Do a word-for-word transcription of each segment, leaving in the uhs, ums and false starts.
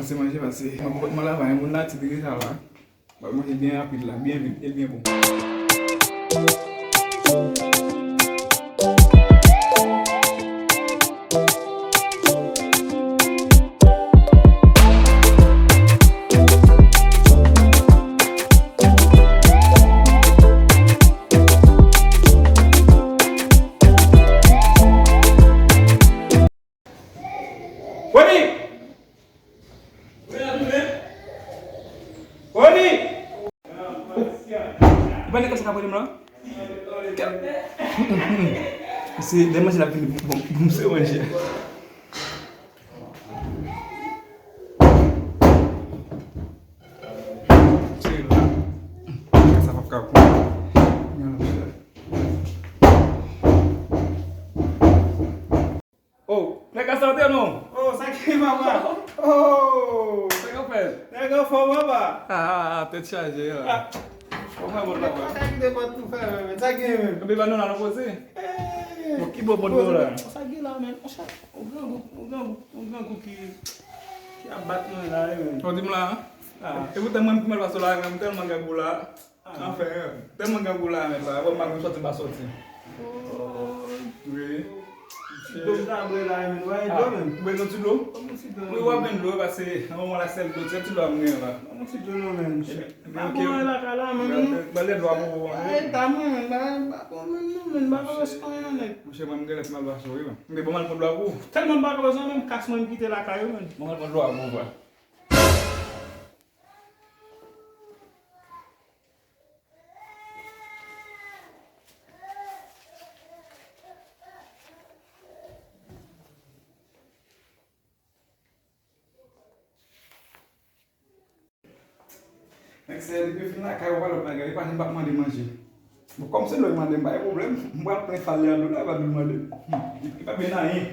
Se manje pase. Mwen konpòtman la, pa yon moun la, ti deja la. Mwen manje byen rapid la, byen vit, e l byen bon. Rodi! Rodi! Ou pa nan kasa k ap rele m la? Se de manje l ap vini pou, pou, pou m se manje. Sa p ap ka pou. Oh, nèg la sante non? Oh, sa ki papa? Oh, sa k ap fèt? Nèg anfòm papa. Ah, ah, ah, tèt chaje la. Bon, mwen bon papa. Sa ki te pòt nou fè menm? Sa ki gen menm? Epi ba nou la nou poze. Bon, ki bò bò nou la? Sa gen la menm? Yon grangou, yon grangou, yon grangou ki, ki ap bat mwen la, wi menm. Ou di m la? Ah. E poutan mwen m pi mal pase w la, mwen m tèlman grangou la. Anfen, tèlman grangou la menm la, wè m pa konn sòti m pa sòti. Wi. Ti dlo m ta bwè la menm, ou pa gen dlo menm? Ou bwè yon ti dlo? Wi, w ap jwenn dlo, paske nan moman la sèl dlo, sèl ti dlo a m gen la. Yon ti dlo non menm. Ba bon mwen lakay la menm non. Ba lè dlo a pou ou. Ay, ta mwen menm, ba, ba bon menm non, menm ba pa wè si konyen non nèg. Monchè, mwen m gen lè m al mache wi menm. Men bon, m al pran dlo a pou ou. Tèlman m pa ka wè sa menm, kas mwen m kite lakay yo menm. Bon, m al pran dlo a pou ou, bwa. Nèg sèyè, depi yo fin lakay, yo pa lòt bagay, yo pa janm p ap mande manje. Bon, kòm se dlo yo mande m, pa gen pwoblèm, m pral plen fal li a dlo la, yo pa vin mande m. Hmm, li pa byen anyen.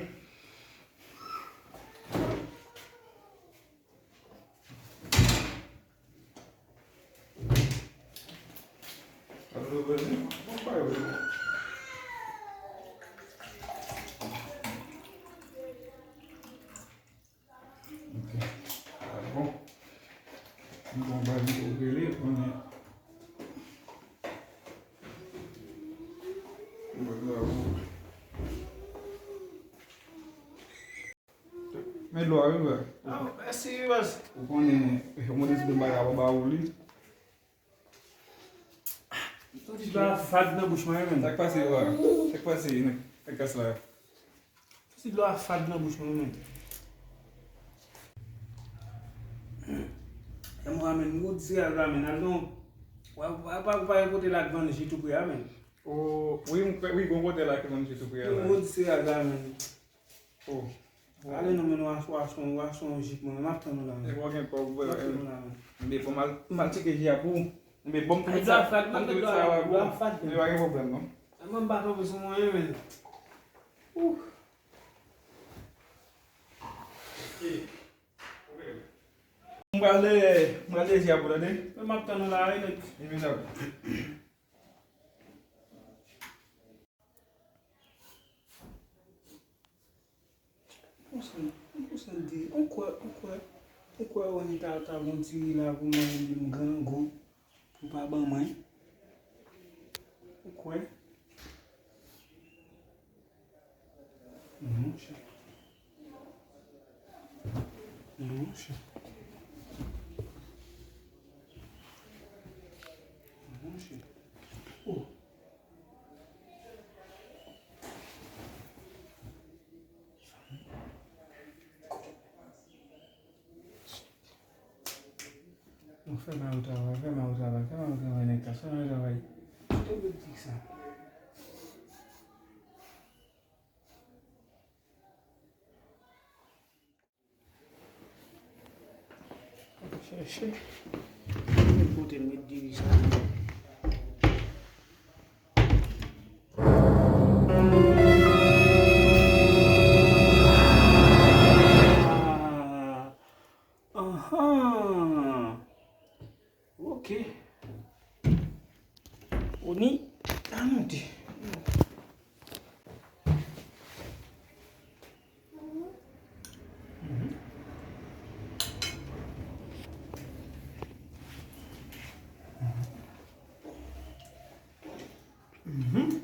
Ok. Bon. Bon, ba li pou rele, konnen. Bon, bravo. Men dlo a wi, bro. Ah, mèsi, wi, baz. Ou konnen, ou konnen si dlo bagay a ba ou li. Ti dlo a fad nan bouch mwen, wi, menm. Sa k pase, bro? Sa k pase, nèg, nèg kas la? Ti dlo a fad nan bouch mwen, wi, menm. E mwen, menm, gwo di se al la, menm. Al non. Wa, wa, pa, pa, kote la k vann ji tou pre a, menm. O, wi, m kwè, wi, gon kote la ki vann ji tou pre a la. Gon kote la, menm. Oh. Ale non, men w a, w a son, w a son jip mwen, m ap tann ou la, men. E w gen kòb, m ap tann ou la, men. Enben, bon, m al, m al tcheke ji a pou ou. Enben, bon, m tou met sa, m tou met sa la pou ou. Enben, pa gen pwoblèm, non. Mwen m pa kanpe sou mwen, men. Ouh. M prale, m prale ji a pou ou, tande? Men m ap tann ou la, wi, nèg. Enben, dakò. Konsa, konsa di, ou kwè, ou kwè, ou kwè Rony ta, ta gon ti ri la pou mwen, li di m grangou, pou pa ban mwen. Ou kwè? Non, monchè. Non, monchè. Non, monchè. Oh. Non, fè mari w travay, fè mari w travay, fè mari w travay, nèg kas, fè mari w travay. Tout obektif sa. Chèche. Mwen pote l met diri sa. Ah. Ahan. Ok. Oni, a monte. Mhm. Mhm.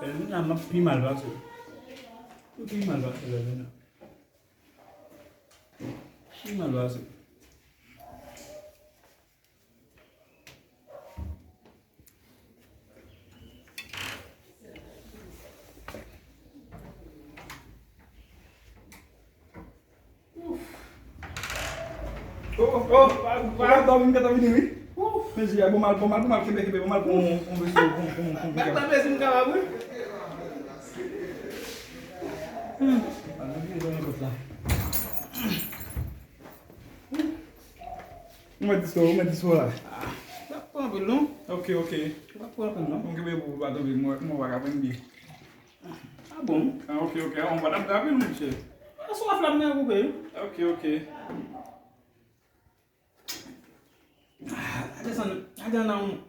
Lè vin la, m ap pi mal pase. M pi mal pase lè vin la. Pi mal pase. Oh, oh, oh, pa, pa dòmi, m gentan vini, wi. Mezi a, bon mal, bon mal, bon mal, kenbe, kenbe, bon mal, bon, bon, bon, bon, bon, bon, bon, bon. Gad nan mezi m kapab, wi. Hmm. Al vin dòmi kot la. Ou mèt dispo, ou mèt dispo la. Ah, m ap pran anpil, non? Ok, ok. M ap pran anpil, non? Bon, kenbe pou ou pa tonbe, mwen, mwen pa ka pran byen. Ah bon? Ah, ok, ok. Ah, on va t ap rapid, monchè. Ah, sou waf la, m gen koupe, wi. Ok, ok. Ah, desann, desann nan.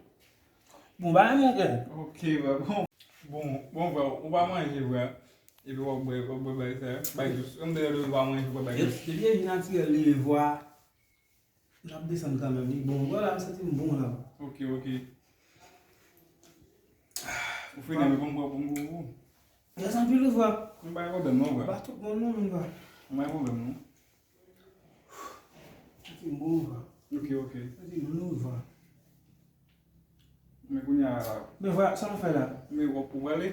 Bon, ba, mon frè. Ok, ba, bon. Bon, bon, frè, ou pa manje, frè. Epi w ap bwè, w ap bwè bagay sa yo. Bay jis. Ann dèyè, ou pa manje, w ap bwè bagay jis. Depi e vi natirèl li ye, vwa. N ap desann kanmenm, li bon. Vwala, m santi m bon la. Ok, ok. Ou fini, men bon, bon, bon, bon. Lè santi l vwa. M pa gen pwoblèm non, vwa. Ba tout moun non, men vwa. M pa gen pwoblèm non. Santi m bon vwa. Ok, ok. Santi m bon vwa. Men kounye a la. Men vwa, sa nou fè la? Men w ap pou prale?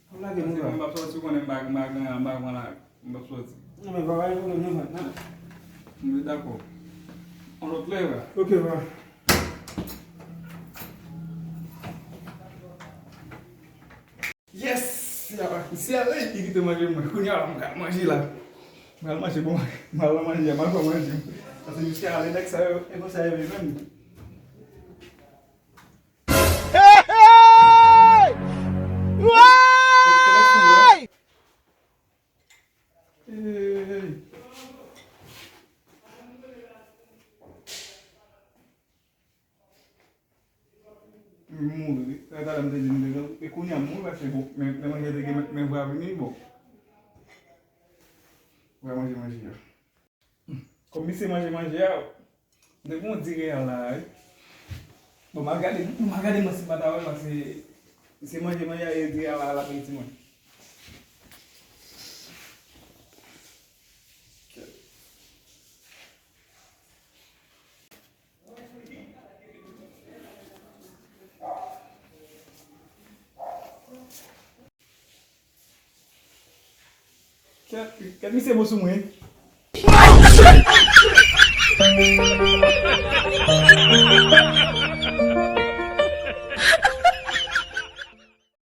Ou lage nou la. M ap sòti, ou konnen m pa, m pa gen, m pa gen la. M ap sòti. Non, men pa gen pwoblèm, non, frè. Mwen dakò. On lòt lè, frè. Ok, frè. Yes! Isi a, wi, li kite manje mwen. Kounye a la, m pral manje la. M pral manje, bon, m pral manje, m pral manje. Paske jiska ale nèg sa yo, e konsa yo ye menm. Hey, hey! Woy! M mouri. Sa talè m te di m te gen. E kounye a m mouri paske bon, men, men manje te gen, men, men vwa vini, bon. Vwa manje manje a. Kòm misye manje manje a, m te gon di reyèl la, wi. Bon, m al gade, m al gade mwen si m pa ta wè l, paske misye manje manje a, e di reyèl la, l ap reyisi mwen. Kèt, kèt misye bon sou mwen.